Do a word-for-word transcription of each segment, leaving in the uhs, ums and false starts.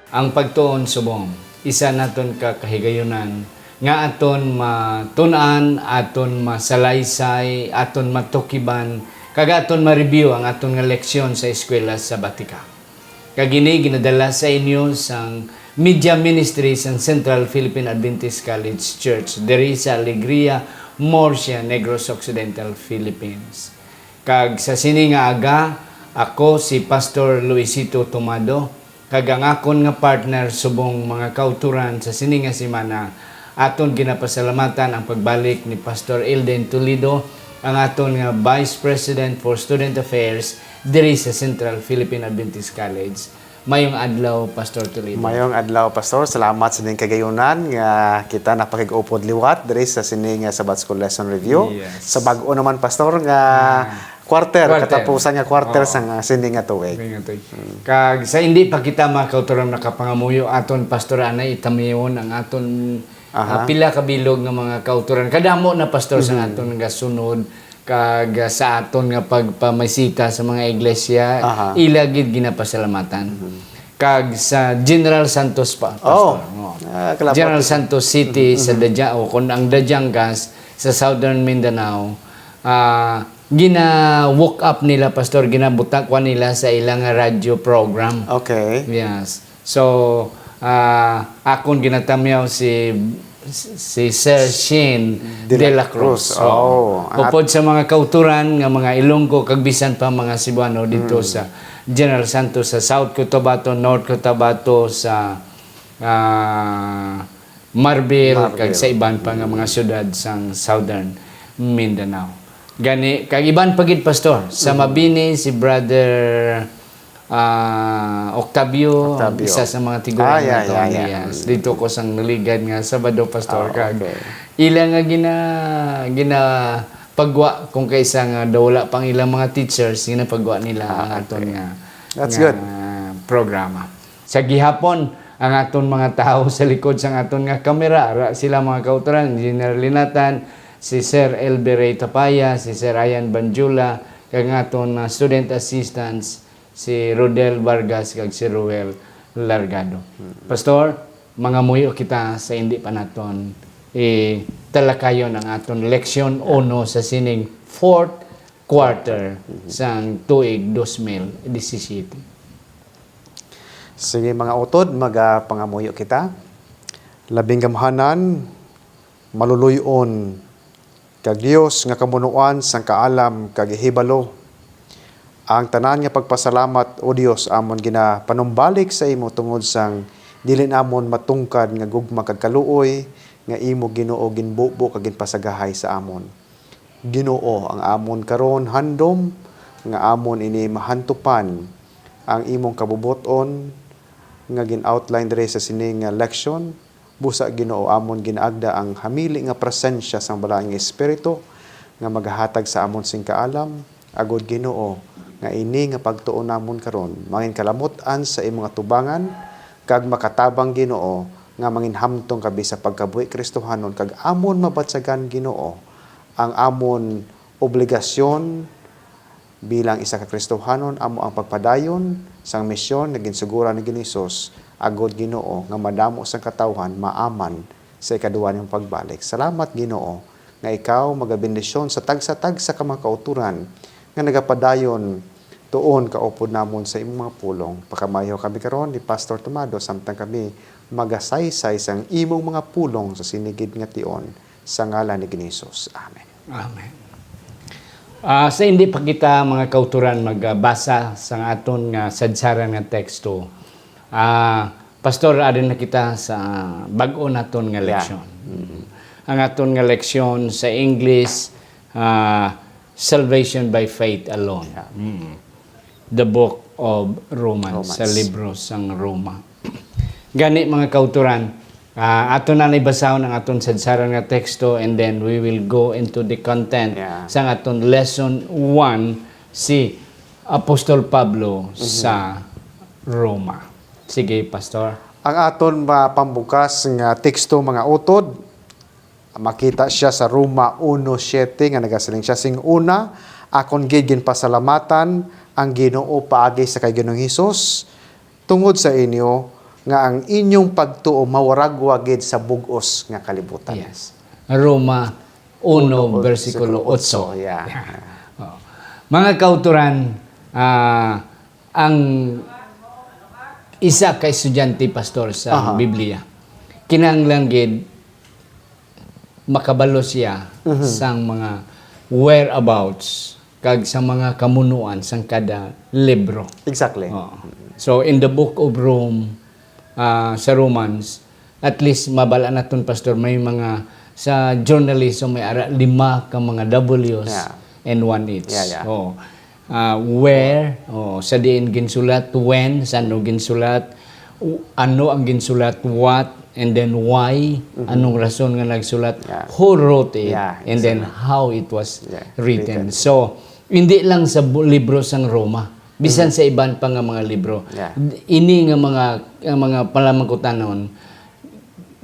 Ang pagtuon subong isa naton ka kahigayunan nga aton matun-an, aton masalaysay, aton matukiban, kag aton ma-review ang aton nga leksyon sa eskwela sabatika. Kag ini ginadala sa inyo sang Media Ministry sang Central Philippine Adventist College Church diri sa Alegria, Murcia, Negros Occidental, Philippines. Kag sa sini nga aga, ako si Pastor Luisito Tomado, kag ang akon nga partner subong mga kauturan sa sini nga semana, aton ginapasalamatan ang pagbalik ni Pastor Elden Toledo, ang aton nga Vice President for Student Affairs diri sa Central Philippine Adventist College. Mayong adlaw, Pastor Toledo. Mayong adlaw, Pastor. Salamat sa ining kagayunan nga kita napakig-upod liwat diri sa sini nga Sabbath School Lesson Review. Yes. Sa bag-o naman, Pastor, nga Ah. quarter, Quarter. katapusan nga quarter Oo. sa nga sini nga tuig. Sini nga tuig. Mm. Kag sa hindi pa kita, mga kauturan, nakapangamuyo, aton, Pastor, anay itamyon ang aton, Aha. ah, pila ka bilog nga mga kauturan. Kadamo na, Pastor, sa Mhm. aton nga sunod, kag, ah, sa aton nga pagpamisita sa mga iglesia, Aha. ila gid ginapasalamatan. Mhm. Kag sa General Santos pa, Oh. Pastor. Oo. Ah, kalabot. General Santos City Mhm, sa mhm. Daja-, o kung ang Dajangas sa Southern Mindanao, ah, gina-woke up nila, Pastor, ginabutakwan nila sa ilang radyo program. Okay. Yes. So, ah, akon ginatamyaw si, si Sir Shane De La de la Cruz. Cruz. Oo. Oh, ang Upod sa mga kauturan nga mga Ilonggo kag bisan pa mga Cebuano dito Mm. sa General Santos, sa South Cotabato, North Cotabato, sa, ah, Marbel, Marbel. kag sa iban pa nga mga syudad sang Southern Mindanao. Gani, kag iban pa gid, Pastor, sa Mm. Mabini, si Brother, ah, Octavio, Octavio. isa sa mga tigulang Ah, yeah, naton, yeah, yeah. yes. Mm. Dito ko sang naligad nga Sabado, Pastor, Ah, kag okay. ila nga gina-, ginapagwa kung kaisa nga daw wala pang ilang mga teachers, ginapagwa nila Ah, ang aton okay. nga, That's nga good. programa. Sa gihapon, ang aton mga tawo sa likod sang aton nga kamera, ara sila, mga kauturan, Engineer Linatan, si Sir Elby Ray Tapaya, si Sir Ryan Banjula, kag ang aton, ah, student assistants, si Rodel Vargas kag si Ruel Largado. Mm. Pastor, mangamuyo kita sa hindi pa naton italakayon ang aton leksyon uno sa sining fourth quarter Mhm. sang tuig dos mil disisiete. Sige, mga utod, magapangamuyo kita. Labing gamhanan, maluloy-on, kag Dios nga kamunuan sang kaalam kag hibalo. Ang tanan nga pagpasalamat, O Dios, amon ginapanumbalik sa imo tungod sang dili namon matungkad nga gugma kag kaluoy nga imo, Ginoo, ginbubo kag ginpasagahay sa amon. Ginoo, ang amon karon handom nga amon ini mahantupan ang imong kabubot-on nga gin-outline diri sa sini nga leksyon. Busa, Ginoo, amon ginaagda ang hamili nga presensya sang Balaang Espiritu nga magahatag sa amon sing kaalam, agod, Ginoo, nga ini nga pagtuon namon karon mangin kalamut-an sa imong atubangan, kag makatabang, Ginoo, nga mangin hamtong kami sa pagkabuhi Kristohanon, kag amon mabatyagan, Ginoo, ang amon obligasyon bilang isa ka Kristohanon, amo ang pagpadayon sang misyon nga ginsugoran ni Ginoong Hesus, agod, Ginoo, nga madamo sang katawhan maaman sa ikaduha nimo pagbalik. Salamat, Ginoo, nga ikaw magabendisyon sa tagsa-tagsa ka mga kauturan nga nagapadayon tuon kaupod namon sa imong mga pulong. Pakamayo kami karon ni Pastor Tomado, samtang kami magasaysay sang imong mga pulong sa sini gid nga tion, sa ngalan ni Ginoong Hesus. Amen. Amen. Ah, sa hindi pa kita, mga kauturan, magbasa sa aton nga sadsaran nga teksto, ah, Pastor, ari na kita sa bag-o naton nga Yeah. leksyon. Mm. Ang aton nga leksyon sa English, ah, Salvation by Faith Alone. Yeah. Mm. The Book of Romans, Romans. Sa libro sang Roma. Gani, mga kauturan, ah, ato na ni basahon ang aton sadsaran nga teksto, and then we will go into the content Yeah. sang aton lesson one, si Apostol Pablo Mhm. sa Roma. Sige, Pastor. Ang aton mapambukas nga teksto, mga utod, makita siya sa Roma uno siete nga nagasiling siya, sing una, akon gid ginpasalamatan ang Ginoo paagi sa kay Ginoong Hesus tungod sa inyo, nga ang inyong pagtuo mawaragwa gid sa bug-os nga kalibutan. Yes. Roma uno, Uno, bersikulo bersikulo otso. Otso, yeah. Oh. Mga kauturan, ah, ang isa ka estudyante, pastor, sa Aha. Biblia, kinahanglan gid makabalo siya Mhm. sang mga whereabouts kag sa mga kamunuan sang kada libro. Exactly. Oo. So, in the Book of Rome, ah, sa Romans, at least mabal-an naton, pastor, may mga, sa journalism, may ara lima ka mga W's Yeah. and one H. Yeah, yeah. Oo. Ah, where, oh, sa diin ginsulat, when, sa ano ginsulat, u-, ano ang ginsulat, what, and then why, Mhm. anong rason nga nagsulat, Yeah. who wrote it, Yeah, and then exactly. how it was Yeah, written. written. So, hindi lang sa bu-, libro sang Roma, bisan Mhm. sa iban pa nga mga libro. Yeah. Ini nga mga, nga mga palamangkutanon,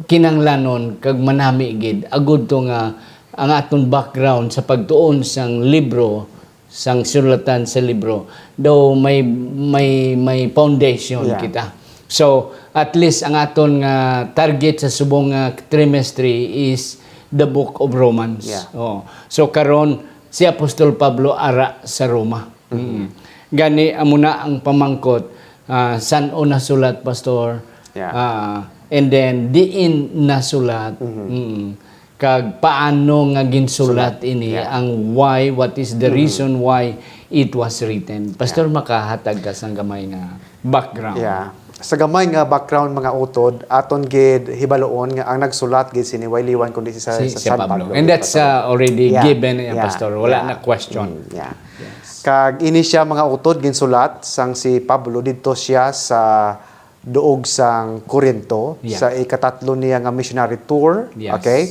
kinahanglanon kag manami gid, agud to nga ang aton background sa pagtuon sang libro, sang sulatan sa libro, daw may, may, may foundation Yeah. kita. So, at least ang aton nga target sa subong nga trimestre is the Book of Romans. Yeah. Oh. So, karon, si Apostol Pablo ara sa Roma. Mhm. Mm. Gani, amo na ang pamangkot, ah, san-o nasulat, Pastor? Yeah. Ah, and then, diin nasulat? Mhm. Mm. Kag paano nga ginsulat Sulat. ini, Yeah. ang why, what is the Mhm. reason why it was written? Pastor, Yeah. makahatag ka sang gamay nga background. Yeah. Sa gamay nga background, mga utod, aton gid hibaluon nga ang nagsulat gid sini way liwan kundi si sa, Si, sa si San Pablo. Pablo. And that's, Pastor. uh, already Yeah. given, eh, Yeah. Pastor. Wala Yeah. na question. Mm, yeah. Yes. Kag ini siya, mga utod, ginsulat sang si Pablo didto siya sa duog sang Corinto, Yeah. sa ikatatlo niya nga missionary tour. Yes. Okay?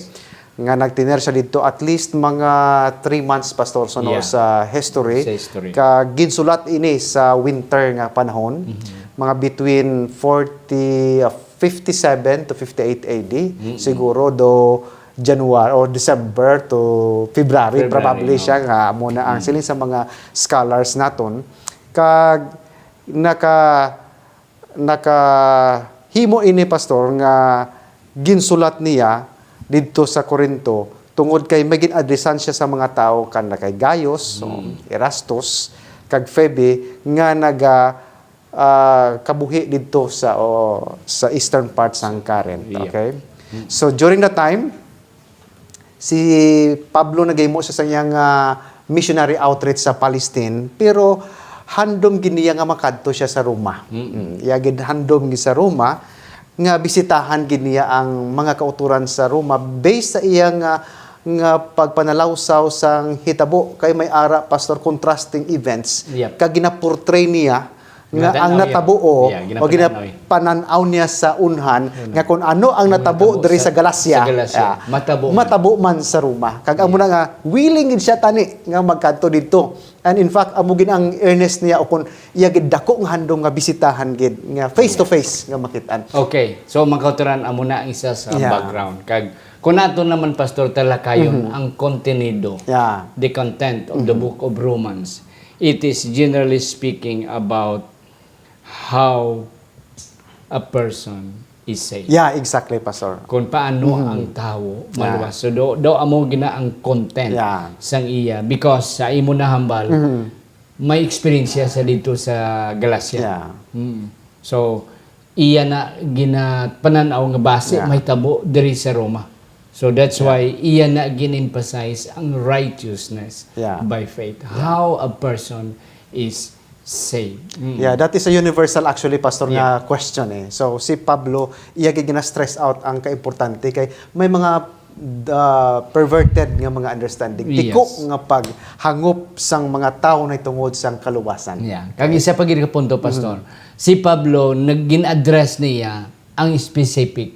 Nga nagtener siya didto at least mga three months, Pastor, so, no, Yeah. sa history. Sa history. Kag ginsulat ini sa winter nga panahon, Mhm. mga between forty, uh, fifty-seven to fifty-eight A D, Mm-mm. siguro do January or December to February, February, probably no? siya nga amo na ang Mm. siling sa mga scholars naton. Kag naka-, nakahimo ini, Pastor, nga ginsulat niya didto sa Corinto tungod kay may gin-adresan siya sa mga tawo, kan-, na kay Gaius, o Mm. Erastus, kag Phoebe, nga naga, ah, kabuhi didto sa, o, sa eastern part sang Corinth. Yeah. Okay? Mm. So, during that time, si Pablo nagahimo siya sa iyang, ah, missionary outreach sa Palestine, pero handom gid niya nga makadto siya sa Roma. Mm. Mm, iya gid handom gid sa Roma nga bisitahan gid niya ang mga kauturan sa Roma based sa iya nga, nga pagpanalawsaw sang hitabo, kay may ara, Pastor, contrasting events Yep. kag ginaportray niya nga Ginapan-aw ang niya. natabo, o, Yeah, o ginapan-aw niya. ginapanan-aw niya sa unhan Unhan. nga kung ano ang Ang natabo natabo diri sa, sa Galacia, sa Galacia, ah, matabo man. matabo man sa Roma. Kag amo Yeah. na nga, willing gid siya tani nga magkadto didto. And in fact, amo gid ang earnest niya, o kung iya gid dako nga handom nga bisitahan gid, nga face to Yeah. face nga makit-an. Okay. So, mga kauturan, amo na ang isa sa Yeah. background. Kag kung nato naman, Pastor, talakayon Mhm. ang kontenido, Yeah. the content of the Mhm. Book of Romans, it is, generally speaking, about how a person is saved. Yeah, exactly, Pastor. Kung paano Mhm. ang tawo Yeah. maluwas. So, do, do amo gina ang content Yeah. sang iya. Because sa imo nahambal, Mhm. may experience siya sa dito sa Galacia. Yeah. Mm. So, iya na ginapananaw nga basi Yeah. may tabo diri sa Roma. So that's Yeah. why iya na gin-emphasize ang righteousness Yeah. by faith. Yeah. How a person is saved. Mm. Yeah, that is a universal actually, Pastor, Yeah. nga question eh. So si Pablo, iya gid gina-stress out ang kaimportante kay may mga uh, perverted nga mga understanding. Tiko Yes. nga paghangop sang mga tawo na tungod sang kaluwasan. Yeah. Kag isa pa gid ka punto, Pastor. Mm. Si Pablo, nagin-address niya ang specific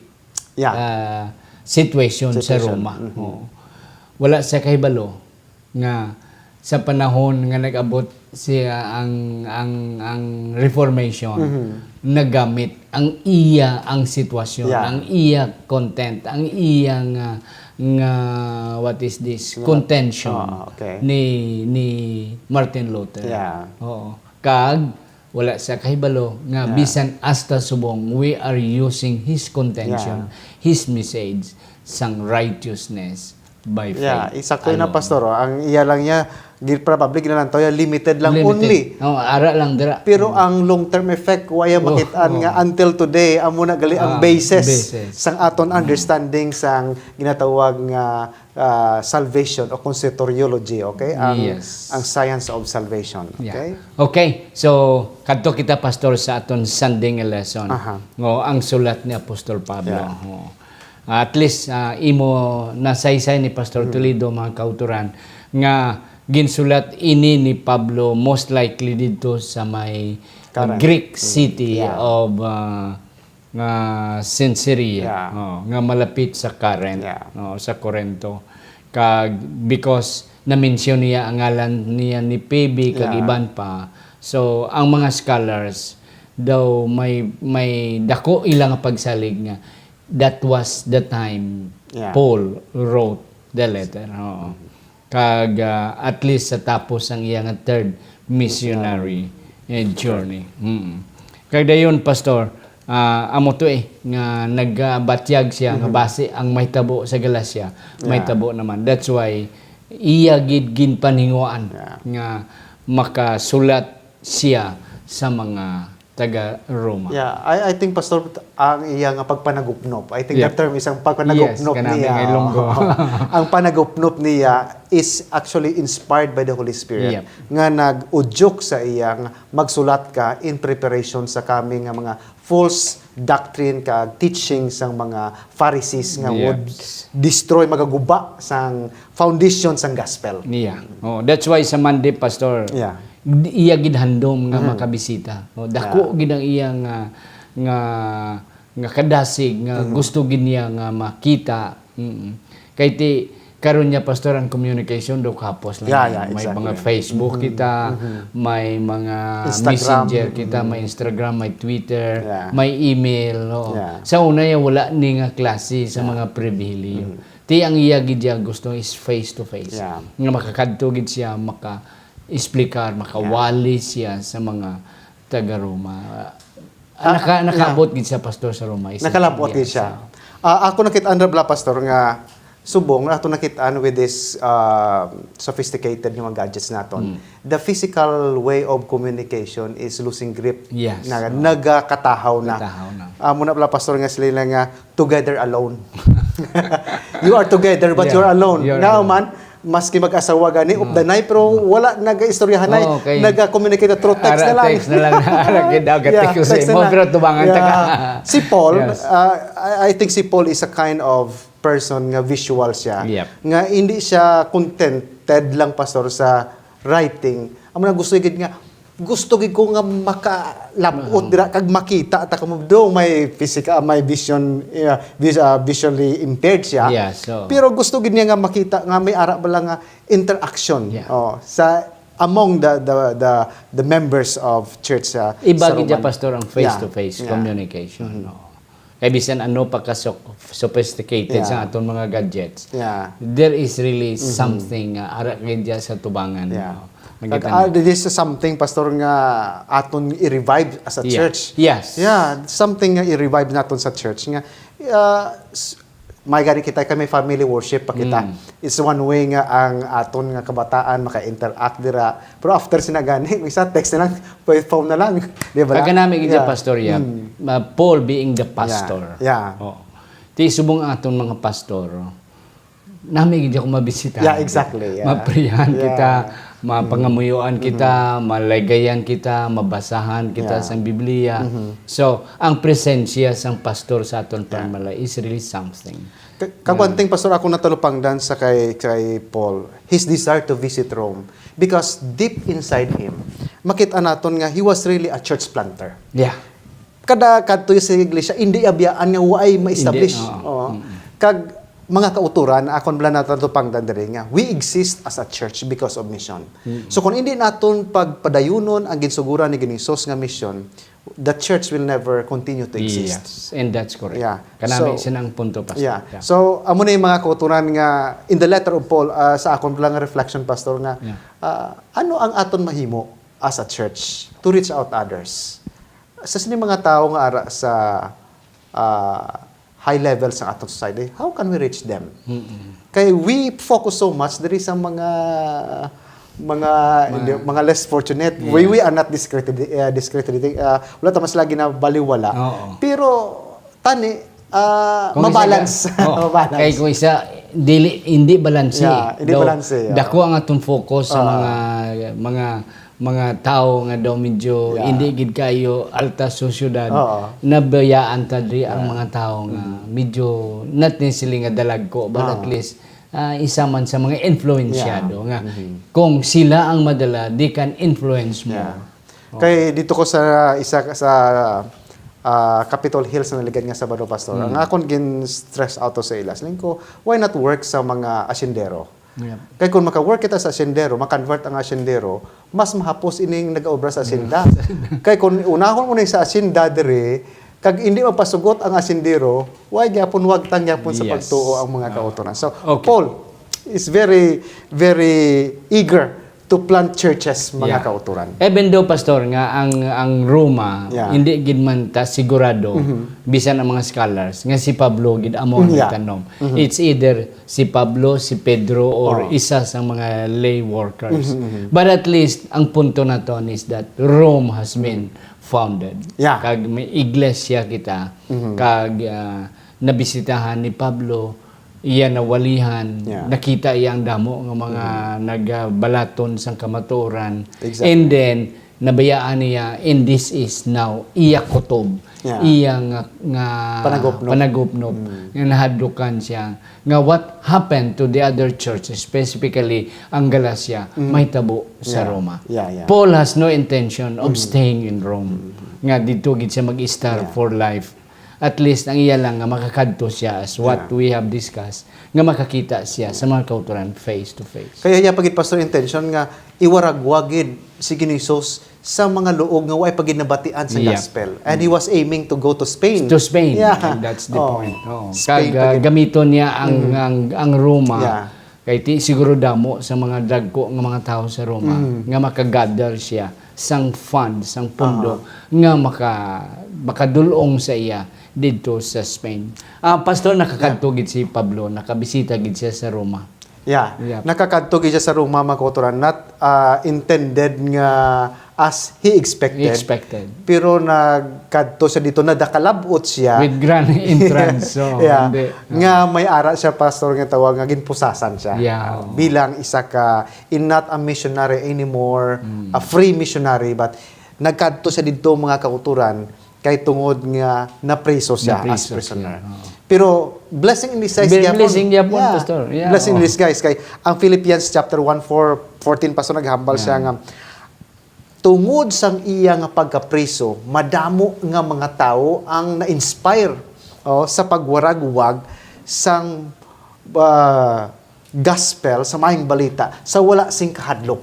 Yeah. ah, situation sa Situation. Roma. Mhm. Oo. Wala siya kahibalo nga sa panahon nga nag-abot siya ang, ang, ang Reformation, Mhm. nagamit ang iya ang sitwasyon, Yeah. ang iya content, ang iya nga, nga, what is this, Nga contention Ah, okay. ni, ni Martin Luther. Yeah. Oo. Kag Wala sa kahibalo nga Yeah. bisan hasta subong, we are using his contention, Yeah. his message, sang righteousness by Yeah, faith isakto na, alone. Pastor, oh. Ang iya lang niya, gi-, probably ginalantaw niya, limited lang Limited. only. Oh, ara lang dira. Pero Mm. ang long-term effect, wa ya Oh, makitaan oh. nga until today, amo na gali ang Ah, basis basis. sang aton Mm. understanding sang ginatawag nga, ah, salvation o kung soteriology, okay? Ang, Yes. ang science of salvation, Yeah. okay? Okay, so, kadto kita, Pastor, sa aton Sunday nga lesson. Aha. Nga ang sulat ni Apostol Pablo. Yeah. Oo. At least, ah, imo nasaysay ni Pastor Mm. Toledo, mga kauturan, nga ginsulat ini ni Pablo most likely didto sa may Karan. Greek Mm. city Yeah. of, ah, nga Caesarea, Yeah. oh, nga malapit sa Corinth, Yeah. oh, sa Corinto. Kag because na-mention niya ang ngalan niya ni Phoebe kag Yeah. iban pa. So, ang mga scholars daw may, may dako ila nga pagsalig nga that was the time Yeah. Paul wrote the letter. Oo. Kag, ah, at least sa tapos ang iya nga third missionary, eh, journey. Mm. Kag dayon, Pastor, ah, amo to eh, nga nagabatyag siya nga Mhm. basi ang mahitabo sa Galacia, Yeah. mahitabo naman. That's why iya gid ginpaninguan Yeah. nga makasulat siya sa mga taga Roma. Yeah, I, I think, Pastor, ang iya nga pagpanagupnop. I think Yep. the term is ang pagpanagupnop Yes, kanami niya. nga Ilonggo. Ang panagupnop niya is actually inspired by the Holy Spirit Yep. nga nag-udyok sa iya nga magsulat ka in preparation sa coming nga mga false doctrine ka teaching sang mga Pharisees nga would Yes. destroy, magaguba sang foundation sang gospel. Yeah. Oh, that's why sa Monday, Pastor, Yeah. iya gid handom nga Mhm. makabisita. Oh, dako Yeah. gid ang iya nga, nga, nga kadasig nga Mhm. gusto gid niya nga makita. Mm. Kay ti, karon niya, Pastor, ang communication daw kapos lang. Yeah, yeah, May exactly. mga Facebook Mhm. kita, Mhm. may mga Instagram. Messenger kita, Mhm. may Instagram, may Twitter, Yeah. may email, no? Yeah. Sa una, ya, wala ni nga klase sa Yeah. mga pribilehiyo. Mhm. Ti ang iya gid ya gusto is face to face. Yeah. Nga makakadto gid siya, maka-explicar, makawali Yeah. siya sa mga taga Roma. Ah, Ah, naka-, yeah. nakaabot gid siya, Pastor, sa Roma. Isa Nakalabot siya gid siya. sa Ah, ako nakit-an ra bala, Pastor, nga subong ato nakit-an with this, ah, sophisticated nga mga gadgets naton. Mm. The physical way of communication is losing grip. Yes. Na, Oo. nagakatahaw na. Katahaw na. Ah, muna bala, Pastor, nga sila nga together alone. You are together, but Yeah. you're alone. You're Now alone. man, maski mag-asawa gani, Mm. updanay, pero Mm. wala nag-istoryahanay. Oh, okay. Nag-communicate through text Ara, na lang. text na lang. Ara, gid, aga, Yeah, text ko sa text na imo, lang. pero tubangan ta ka. Yeah. Si Paul, Yes. uh, I, I think si Paul is a kind of person nga visual siya, Yep. nga hindi siya contented lang, Pastor, sa writing. Amo na gusto gid nga, gusto gid ko nga makalabot Ah. dira kag makita ta kamo. Do may physical, may vision, yeah, vis-, ah, visually impaired siya. Yeah, so Pero gusto gid niya nga makita nga may ara bala nga interaction, Yeah. oh, sa among the, the, the, the members of church sa, Iba sa gid siya, Roman. Pastor, ang Yeah. face-to-face Yeah. communication, Mm-hmm. no? Kay bisan ano pa ka so-, sophisticated Yeah. sa aton mga gadgets, Yeah. there is really Mm-hmm. something nga ara gid diya sa tubangan, Yeah. no? Ang Kag, kita ah, na. this is something, Pastor, nga aton i-revive as a Yeah. church. Yes. Yeah, something nga i-revive naton sa church nga, ah, s-, may gani kita kay may family worship pa kita. Mm. It's one way nga ang aton nga kabataan maka-interact dira. Pero after sina gani, isa text na lang, phone na lang, di ba? Pagka nami gid Yeah. Pastor, yeah. Mm. Ma-, Paul being the Yeah. pastor. Yeah. Oo. Ti subong ang aton mga pastor, nami gid ako mabisita. Yeah, exactly, yeah. Mapriyahan Yeah. kita, mapangamuyoan Mm-hmm. kita, malaygayan kita, mabasahan kita Yeah. sa Biblia. Mm-hmm. So, ang presensya sang pastor sa aton Yeah. pamilya is really something. Ka-, kag Yeah. one thing, Pastor, ako natalupangdan sa kay, kay Paul, his desire to visit Rome. Because deep inside him, makita naton nga he was really a church planter. Yeah. Kada kadto sa iglesia, hindi abiyaan nga way ma-establish. Hindi, oo. Oo. Mm-mm. Kag mga kauturan, akon bala natatupangdan diri nga, we exist as a church because of mission. Mm-mm. So, kung hindi naton pagpadayunon ang ginsuguran ni Ginoong Hesus nga mission, the church will never continue to exist. Yes, and that's correct. Yeah. Kanami So, sina ang punto, Pastor. Yeah. Yeah. So, amo na yung mga kauturan nga, in the letter of Paul, ah, sa akon bala nga reflection, Pastor, nga, Yeah. ah, ano ang aton mahimo as a church to reach out others. Sa sini mga tawo nga ara sa, ah, high level sa atong society, how can we reach them? Kay we focus so much diri sa mga, mga, hindi, mga less fortunate. We, we are not discrediting, uh, discrediting, uh, wala ta man sila ginabaliwala. Oo. Pero tani, ah, mabalance. Kung isa, oh, mabalance. Kay kung isa, dili, hindi balanse. Yeah, hindi balanse, yeah. Dako ang atong focus sa mga, mga, mga tawo nga daw medyo hindi gid kayo alta sa syudad. Oo. Nabayaan ta diri ang mga tawo nga medyo not necessarily nga dalagko, but at least, ah, isa man sa mga influensyado nga kung sila ang madala, they can influence more. Yeah. Kay dito ko sa isa sa, ah, Capitol Hill sa naligan nga Sabado, Pastor, ang akon gin-stress out to sa ila, siling ko, why not work sa mga asyendero? Yep. Kay kung maka-work kita sa asyendero, ma-convert ang asyendero, mas mahapos ining nag-aobra sa asyenda. Kay kung unahon mo ni sa asyenda diri, kag hindi mapasugot ang asyendero, why gyapon wagtang gyapon sa pagtuo ang mga kautoran? So, Paul is very, very eager to plant churches, mga kautoran. Even though, Pastor, nga ang, ang Roma, hindi gid man ta sigurado, bisan ang mga scholars, nga si Pablo gid amo ang nagtanom. It's either si Pablo, si Pedro, or isa sa mga lay workers. But at least, ang punto naton is that Rome has been founded. Yeah. Kag may iglesia kita, kag, ah, nabisitahan ni Pablo, iya nawalihan, nakita iya ang damo nga mga nagabalaton sang kamatuoran. Exactly. And then, nabayaan niya, and this is now iya kutob, iya nga, nga panagupnop, nga nahadlukan siya, nga what happened to the other churches, specifically ang Galacia, mahitabo sa Roma. Yeah, yeah. Paul has no intention of staying in Rome. Nga didto gid siya mag-istar for life. At least, ang iya lang nga makakadto siya, as what we have discussed, nga makakita siya sa mga kautoran face to face. Kaya iya pa gid, Pastor, intention nga iwaragwag gid si Ginoong Jesus sa mga luog nga way pa gid nabatian sa gospel. And he was aiming to go to Spain. To Spain. Yeah. And that's the point. Oo. Spain pa gid. Kag, ah, gamiton niya ang, ang, ang Roma. Yeah. Kay ti, siguro damo sa mga dagko nga mga tawo sa Roma nga makagather siya sang fund, sang pundo nga maka-, makadul-ong sa iya didto sa Spain. Ah, Pastor, nakakadto gid si Pablo, nakabisita gid siya sa Roma. Yeah. Yep. Nakakadto gid siya sa Roma, mga kautoran, not, ah, intended nga as he expected. He expected. Pero nagkadto siya dito, nadakalabot siya. With grand entrance, so, yeah. Hindi. Nga may ara siya, Pastor, nga tawag nga ginpusasan siya. Yeah, ah, oo. Bilang isa ka, in not a missionary anymore, a free missionary, but nagkadto siya dito, mga kautoran, kay tungod nga napriso siya as prisoner. Napriso siya, oo. Pero blessing in disguise gyapon. Blessing gyapon, Pastor. Yeah, blessing in disguise. Kay ang Philippians chapter one, four, fourteen, Pastor, naghambal siya nga, tungod sang iya nga pagkapriso, madamo nga mga tawo ang na-inspire, oh, sa pagwaragwag sang, ah, gospel, sa maayong balita, sa wala sing kahadlok.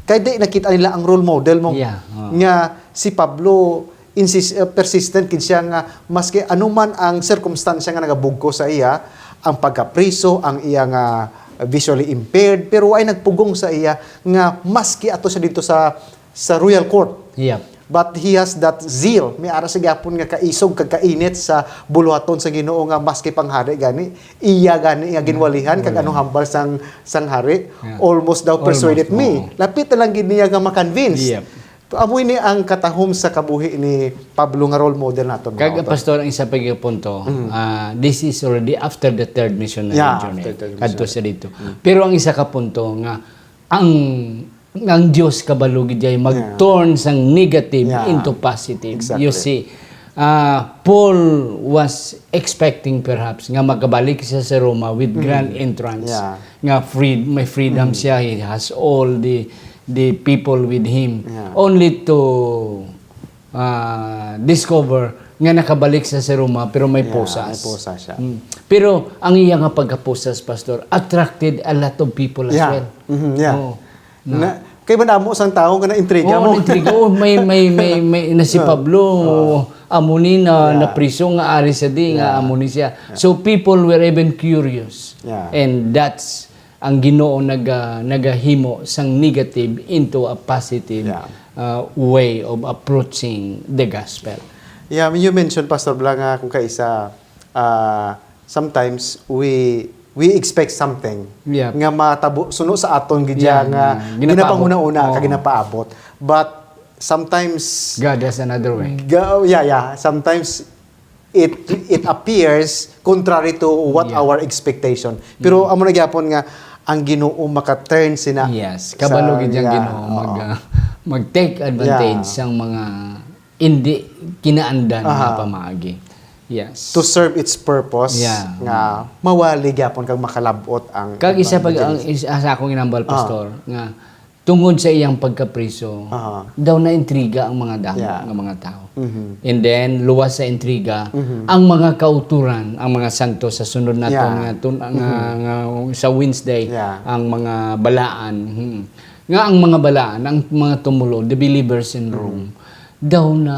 Kay di nakita nila ang role model mo, yeah, oh, nga si Pablo, insis-, eh, persistent gid siya nga maski anuman ang sirkumstansya nga nagabugko sa iya, ang pagkapriso, ang iya nga visually impaired, pero ay nagpugong sa iya nga maski ato siya dito sa sa royal court. Yep. But he has that zeal. May ara siya gyapon nga kaisog kag kainit sa buluhaton sa Ginoo nga maski pang hari gani, iya gani nga ginwalihan kag anong hambal sang, sang hari, yeah, almost thou persuaded me. Almost, oo. Lapit na lang gid niya nga ma-convince. Yep. Amo ini ang katahom sa kabuhi ni Pablo nga role model naton, mga kautoran. Kag, Pastor, ang isa pa nga punto, ah, this is already after the third missionary journey. Yeah, after third missionary. Kadto siya dito. Mm. Pero ang isa ka punto nga ang, ang Dios kabalo gid ay mag-turn sang negative into positive. Exactly. You see, ah, Paul was expecting perhaps nga makabalik siya sa Roma with grand entrance. Yeah. Nga free, may freedom siya, he has all the, the people with him. Yeah. Only to, ah, discover nga nakabalik siya sa Roma, pero may posas. Yeah, may posas siya. Mm. Pero ang iya nga pagkapusas, Pastor, attracted a lot of people as well. Yeah. Mm-hmm, yeah. Oo. Na, kay madamo sang tawo nga naintriga mo. Oo, naintriga. Oh, may, may, may, may, na si Pablo, amo ni na, napriso nga ari sa di, nga amo ni siya. Yeah. So people were even curious. Yeah. And that's ang Ginoo naga-, nagahimo sang negative into a positive, yeah, uh, way of approaching the gospel. Yeah, you mentioned, Pastor Bla, nga kung kaisa, ah, sometimes we we expect something Yeah. nga matabo suno sa aton gid Yeah, nga nga ginapaabot. ginapanghuna-una kag Oo. ginapaabot. But sometimes God has another way. Ga- yeah, yeah. Sometimes it it appears contrary to what Yeah. our expectation. Pero amo na gyapon nga ang Ginoo maka-turn sina Yes, kabalo sa- gid ang yeah, Ginoo mag oo. uh, mag-take advantage Yeah. sang mga hindi kinaandan nga Aha. pamaagi. Yes. To serve its purpose Yeah. nga mawali gyapon kag makalab-ot ang Kag isa pag ang evangelist. is- sa akong inambal, Ah. Pastor, nga tungod sa iyang pagkapriso, Aha. daw na-intriga ang mga damo Yeah. nga mga tao. Mhm. And then, luwas sa intriga, Mhm. ang mga kauturan, ang mga santos sa sunod naton Yeah. nga, tun- nga, Mhm. nga sa Wednesday, Yeah. ang mga balaan. Hmm. Nga ang mga balaan, ang mga tumulo, the believers in Rome, daw na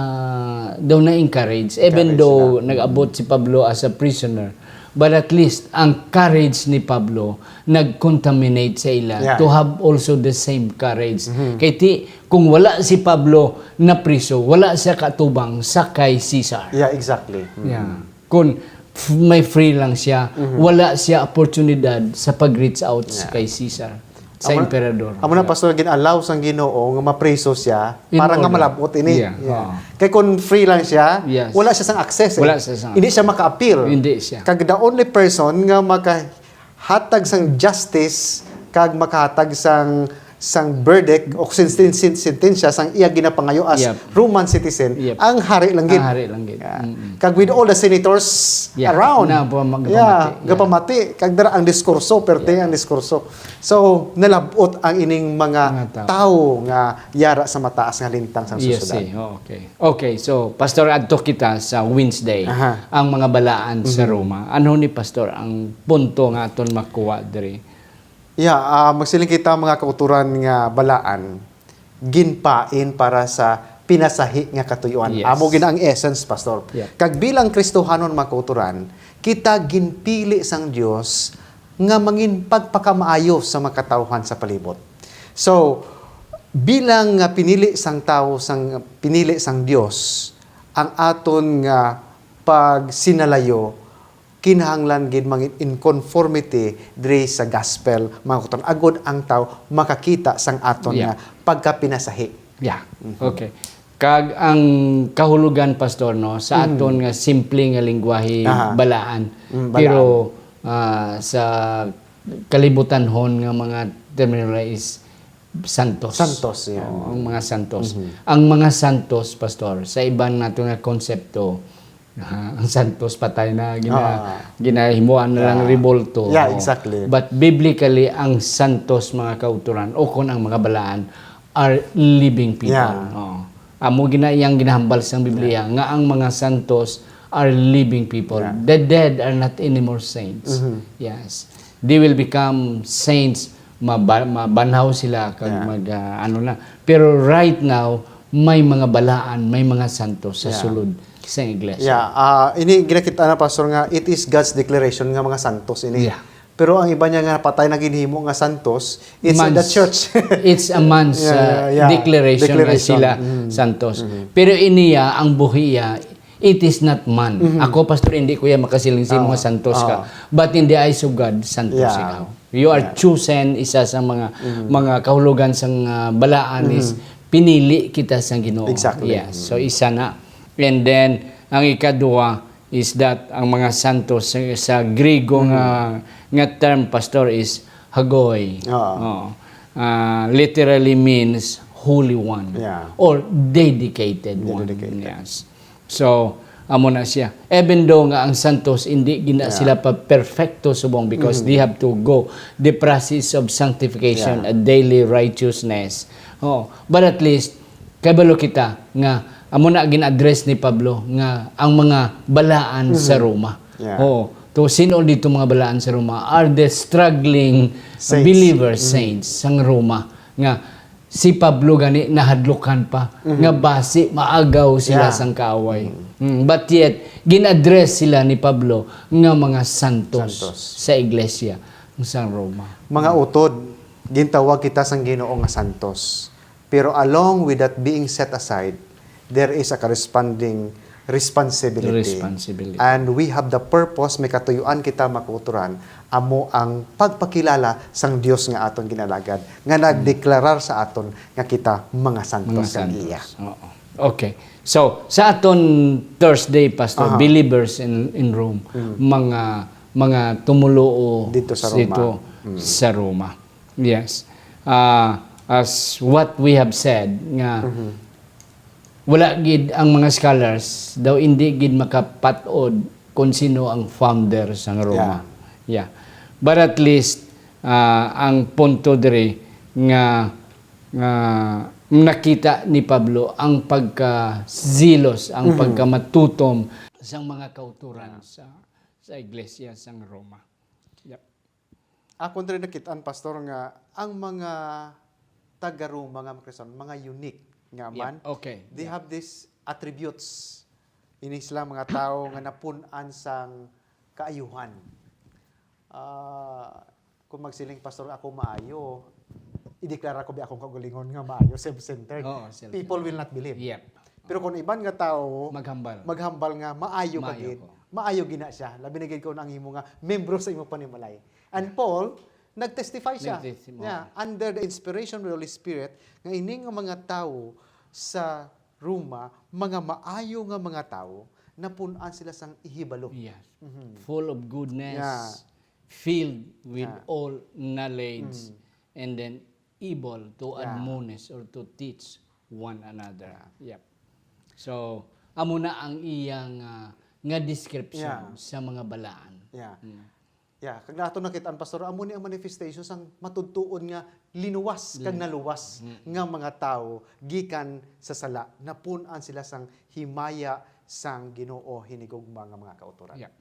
daw na encourage, even Encourage though sila. Nag-abot si Pablo as a prisoner, but at least ang courage ni Pablo nag-contaminate sa ila Yeah. to have also the same courage. Mhm. Kay ti kung wala si Pablo na priso, wala siya katubang sa kay Caesar. Yeah, exactly. Mm. Yeah. Kung f- may free lang siya, Mhm. wala siya oportunidad sa pag-reach out sa Yeah. kay Caesar, sa Amo na- emperador. Amo na, Yeah. Pastor, gin-allow sang Ginoo nga mapriso siya In para nga order. malab-ot ini. Yeah. Yeah. Oo. Kay kung free lang siya, Yes. wala siya sang access. Eh. Wala siya sang Hindi siya maka-appeal. Hindi siya. Kag the only person nga makahatag sang justice kag makahatag sang sang verdict o sen- sen- sentensya sang iya ginapangayo as Yep. Roman citizen, Yep. ang hari lang gid. Ang hari lang gid. Yeah. Mm-mm. Kag with all the senators Yeah. around. Na, pa- mag- Yeah, gapamati. Yeah. gapamati. Kag dara ang diskurso, perte ang diskurso. So, nalab-ot ang ining mga Mga tao. tao nga yara sa mataas nga lintang sang Yes, sosyedad. eh. Oh, okay. Okay, so Pastor, adto kita sa Wednesday, Aha. ang mga balaan sa Mhm. Roma. Ano ni Pastor ang punto nga aton makuha diri? Yeah, ah, magsiling kita, mga kauturan, nga balaan ginpain para sa pinasahi nga katuyoan. Yes. Amo gina ang essence, Pastor. Yeah. Kag bilang Kristohanon, mga kauturan, kita ginpili sang Dios nga mangin pagpakamaayo sa mga katawhan sa palibot. So, bilang nga pinili sang tawo, sang pinili sang Dios, ang aton nga pagsinalayo kinahanglan gid mangin in conformity diri sa gospel, mga kauturan, agod ang tawo makakita sang aton Yeah. nga pagkapinasahi. Yeah. Okay. Kag ang kahulogan, Pastor, no, sa aton nga simple nga lingwahe, Aha. balaan. Mm, balaan. Pero ah, sa kalibutanhon nga mga terminology is santos. Santos, yeah. Oo, ang mga santos. Ang mga santos, Pastor, sa iban nato nga konsepto, ah, ang santos patay na, gina, Ah. ginahimuan na lang Yeah. rebolto. Yeah, Oo. exactly. But biblically, ang santos, mga kauturan, o kung ang mga balaan, are living people. Yeah. Oo. Amo gina iyang ginahambal sang Biblia nga ang mga santos are living people. Yeah. The dead are not anymore saints. Mhm. Yes. They will become saints. Maba- mabanhaw sila kag Yeah. mag ah, ano na. Pero right now, may mga balaan, may mga santos sa Yeah. sulod sa iglesia. Yeah, ah, ini ginakita na, Pastor, nga it is God's declaration nga mga santos ini. Yeah. Pero ang iba niya nga patay na ginhimo nga santos, it's in the Man's- church. It's a man's Yeah, uh, yeah, yeah. Declaration, Declaration. nga sila Mm. santos. Pero iniya, ang buhi iya, it is not man. Mhm. Ako, Pastor, hindi ko yan makasiling sa Ah, mga santos ka. ah. But in the eyes of God, santos Yeah. ikaw. You are Yeah. chosen, isa sa mga mga kahulogan sa uh, balaan is Mhm. pinili kita sa Ginoo. Exactly. Yes. So, isa na. And then, ang ikaduha is that ang mga santos sa, sa Griego Mhm. nga nga term, Pastor, is hagoi. Oo. Oo. Ah, literally means holy one Yeah. or dedicated one. Dedicated. Yes. So, amo na siya. Even though nga ang santos, hindi gina Yeah. sila pa perfecto subong because Mhm. they have to go the process of sanctification, Yeah. a daily righteousness. Oh, but at least, kabalo kita nga amo na gin-address ni Pablo nga ang mga balaan sa Mhm. Roma. Yeah. Oh, to sino dito mga balaan sa Roma are the struggling Saints. believers, Mhm. saints sang Roma nga si Pablo gani nahadlukan pa Mhm. nga basi maagaw sila Yeah. sang kaaway. Mm, but yet, gin-address sila ni Pablo nga mga santos Santos. sa iglesia sang Roma. Mga utod, gintawag kita sang Ginoo nga santos. Pero along with that being set aside, there is a corresponding responsibility. Responsibility. And we have the purpose, may katuyuan kita, mga kauturan, amo ang pagpakilala sang Dios nga aton ginalagad, nga nagdeklarar sa aton nga kita mga santos Mga kag santos. iya. Oo. Okay. So, sa aton Thursday, Pastor, Aha. believers in in Rome, mga mga tumuluo Dito sa Roma. dito sa Roma. Yes. Ah, as what we have said, nga wala gid ang mga scholars daw, hindi gid makapat-od kung sino ang founder sang Roma. Yeah. But at least, ah, ang punto diri nga, nga nakita ni Pablo ang pagkazilos, ang pagkamatutom sang mga kauturan sa sa iglesia sang Roma. Yep. Akon diri nakit-an, Pastor, nga ang mga taga-Roma nga mga Kristiyan, mga unique nga man. Yep. Okay. They Yep. have these attributes. Ini sila mga tawo nga napun-an sang kaayuhan. Ah, kung magsiling, "Pastor, ako maayo," ideklara ko bi akong kaugalingon nga maayo, self-centered. Oo, self-centered. People will not believe. Yep. Pero kung iban nga tawo, Maghambal. maghambal nga maayo ka Maayo gid. ko. Maayo gina siya. Labi na gid kung ang imo nga membro sa imo panimalay. And Paul, nag-testify siya. Nag-testify. Yeah, under the inspiration of the Holy Spirit, nga ini nga mga tawo sa Roma, mga maayo nga mga tawo, napun-an sila sang ihibalo. Yes. Full of goodness, Yeah. filled with Yeah. all knowledge, Mm. and then able to Yeah. admonish or to teach one another. Yep. So, amo na ang iyang ah, nga description Yeah. sa mga balaan. Yeah. Mm. Yeah, kag nato nakit-an, Pastor, amo ni ang manifestation sang matudtuon nga linuwas kag Mm. naluwas Mm. nga mga tawo gikan sa sala. Napun-an sila sang himaya sang Ginoo, hinigugma nga mga kautoran. Yeah.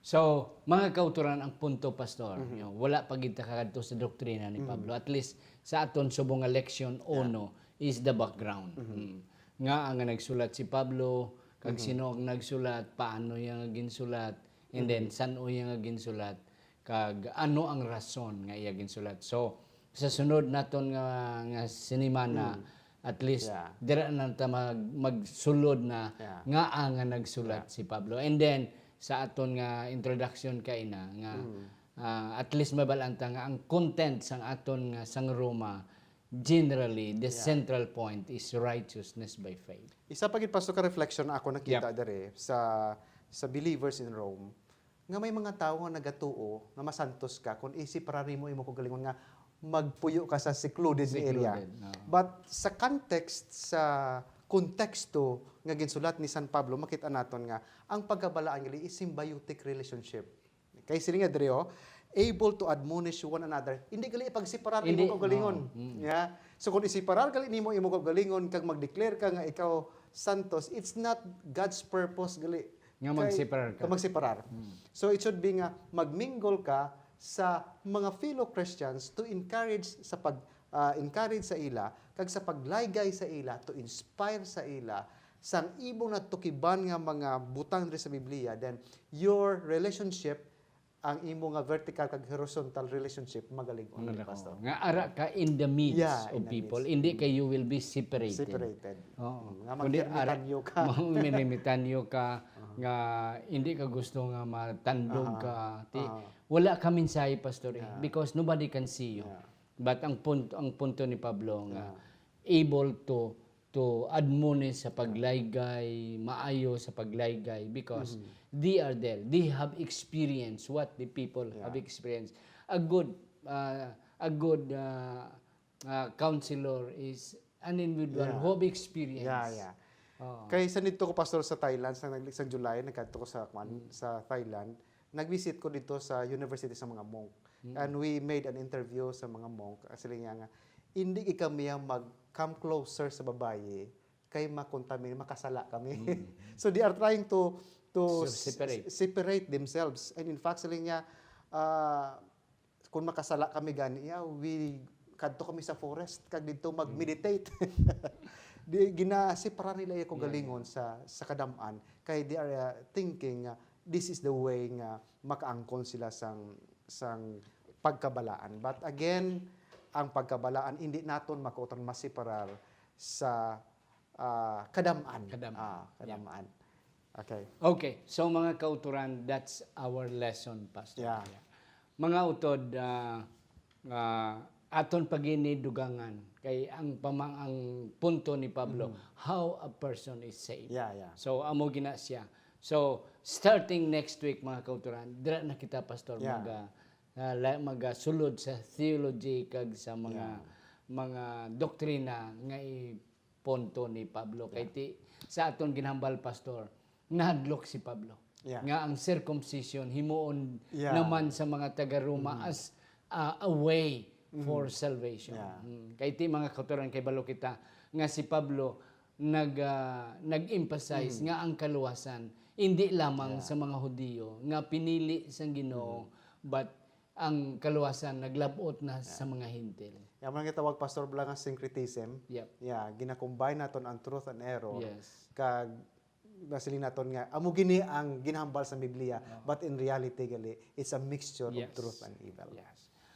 So, mga kautoran, ang punto, Pastor, Mhm. you know, wala pa gid ta kakadto sa doktrina ni Mhm. Pablo. At least sa aton subong nga leksyon Yeah. uno is the background. Mhm. Mm. Nga ang nagsulat si Pablo, kag Mhm. sino ang nagsulat, paano iya nga ginsulat, and then Mhm. san-o iya nga ginsulat, kag ano ang rason nga iya ginsulat. So, sa sunod naton nga nga sinimana, Mm. at least Yeah. dira na ta mag, magsulod na Yeah. nga nga nagsulat Yeah. si Pablo. And then sa aton nga introduction kaina nga Mm. ah, at least mabal-an ta nga ang content sang aton nga sang Roma, generally the Yeah. central point is righteousness by faith. Isa pa gid, Pastor, ka reflection ako nakita Yep. dere sa sa believers in Rome, nga may mga tawo nga nagatuo nga masantos ka kung isiparar nimo imo kaugalingon nga magpuyo ka sa secluded nga area. Secluded, oo. But sa context, sa konteksto nga ginsulat ni San Pablo, makita naton nga ang pagkabalaan gali is symbiotic relationship. Kay sini nga diri, oh, able to admonish one another. Hindi gali ipagseparar Hindi, imo kaugalingon. no. Mm. Yeah. So kung isiparar gali nimo imo kaugalingon kag mag-declare ka nga ikaw santos, it's not God's purpose gali. Nga Kay- magseparar ka. Nga magseparar. Mm. So it should be nga mag-mingle ka sa mga fellow Christians to encourage sa pag ah, encourage sa ila kag sa paglaygay sa ila, to inspire sa ila sang imo natukiban nga mga butang diri sa Biblia, then your relationship, ang imo nga vertical kag horizontal relationship, magalig-on, Mga Pastor. Nga ara ka in the midst Yeah, of in the people, midst. hindi kay you will be separated. Separated. Oo. Mm, nga Kundi ara, magtermitanyo ka. Magtermitanyo ka nga hindi ka gusto nga matandog Aha. ka. Ti, Aha. wala ka mensahe, Pastor, eh, Yeah. because nobody can see you. Yeah. But ang punto, ang punto ni Pablo nga Yeah. able to to admonish sa paglaygay, maayo sa paglaygay, because Mhm. they are there. They have experienced what the people Yeah. have experienced. A good uh, a good uh, uh, counselor is an individual Yeah. who have experienced. Yeah, yeah. Oo. Kay sa nito ko, Pastor, sa Thailand sa nag sa July, nagkadto ko sa kwan, Mm. sa Thailand. Nag-visit ko dito sa university sa mga monk. Mm. And we made an interview sa mga monk. Actually nga nga, hindi gid kami ang mag-come closer sa babayi kay makontamin, makasala kami. Mm. So they are trying to to So, s- separate. separate themselves. And in fact, sila nga, ah, kung makasala kami gani, yeah, we kadto kami sa forest kag didto mag-meditate. Di ginaseparar nila iya kaugalingon sa sa kadam-an kay they are uh, thinking nga this is the way nga makaangkon sila sang sang pagkabalaan. But again, ang pagkabalaan hindi naton makuutan maseparar sa, ah, kadam-an. Kadam-an. Ah, kadam-an. Okay. Okay, so mga kauturan, that's our lesson, Pastor. Yeah. Mga utod, ah, ah, aton paginidugangan kay ang pamang ang punto ni Pablo, how a person is saved. Yeah, yeah. So amo gina siya. So starting next week, mga kauturan, dira na kita, Pastor, Yeah. maga ah, la- magasulod sa theology kag sa mga mga doktrina nga ipunto ni Pablo. Kay ti, sa aton ginhambal, Pastor, nahadlok si Pablo Yeah. nga ang circumcision himuon Yeah. naman sa mga taga-Roma as uh, a way for salvation. Yeah. Mm. Kay ti, mga kauturan, kay balo kita nga si Pablo nag ah, nag-emphasize nga ang kaluwasan hindi lamang sa mga Hudiyo nga pinili sang Ginoo, but ang kaluwasan naglab-ot na sa mga Hentil. Yan man ang gitawag, Pastor Bla, nga syncretism. Yep. Yeah, ginakombine naton ang truth and error. Yes. Kag nasiling naton nga amo gini ang ginahambal sa Biblia, but in reality gali, it's a mixture Yes. of truth and evil. Yes.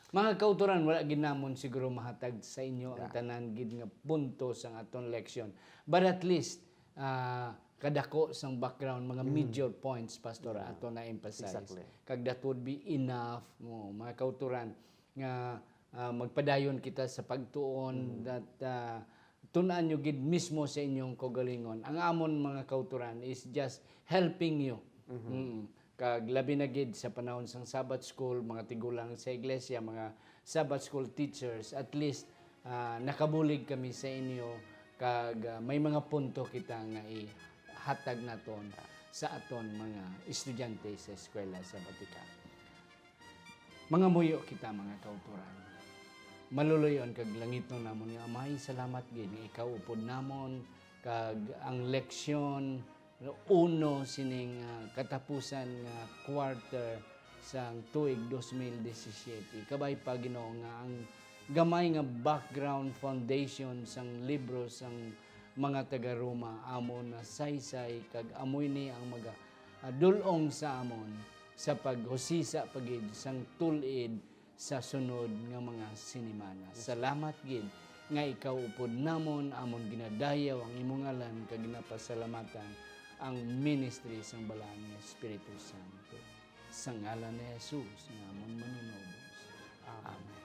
Mga kauturan, wala gid namon siguro mahatag sa inyo ang tanan gid nga punto sang aton leksyon. But at least, ah, kadako sang background, mga major points, Pastor, ato na emphasize. Exactly. Kag that would be enough mo, mga kauturan, nga ah, magpadayon kita sa pagtuon that ah, tun-an nyo gid mismo sa inyong kaugalingon. Ang amon mga kauturan is just helping you. Mm. Kag labi na gid sa panahon sang Sabbath School, mga tigulang sa iglesia, mga Sabbath School teachers, at least ah, nakabulig kami sa inyo kag ah, may mga punto kita nga ihatag naton sa aton mga estudyante sa eskwela sa Batika. Mangamuyo kita, mga kauturan. Maluloy-on kag langitnon namon nga Amay, salamat gid nga ikaw upod namon kag ang leksyon uno sining ah, katapusan nga quarter sang tuig dos mil disisiete. Kabay pa, Ginoo, nga ang gamay nga background foundation sang libro sang mga taga-Roma amo na saysay kag amo ini ang maga ah, dul-ong sa amon sa paghusisa pa gid sang tul-id sa sunod nga mga sinimana. Salamat gid nga ikaw upod namon amon ginadayaw ang imong ngalan kag ginapasalamatan ang ministry sang Balaan nga Espiritu Santo. Sa ngalan ni Jesus nga amon Manunubos. Amen.